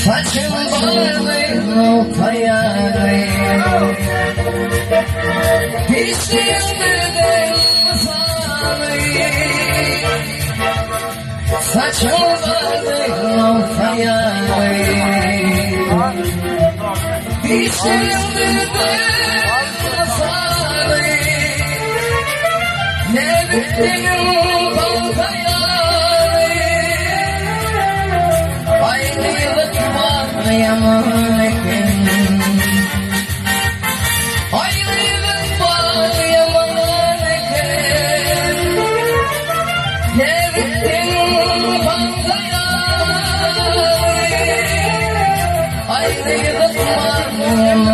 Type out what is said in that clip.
Saçım bağlı tayağı Dişlerimden falı Saçım bağlı tayağı Dişlerimden falı Ne bittim baltayağı Ayrılık var yaman eken Ayrılık var yaman eken Ne bittin baltayağı Ayrılık var yaman.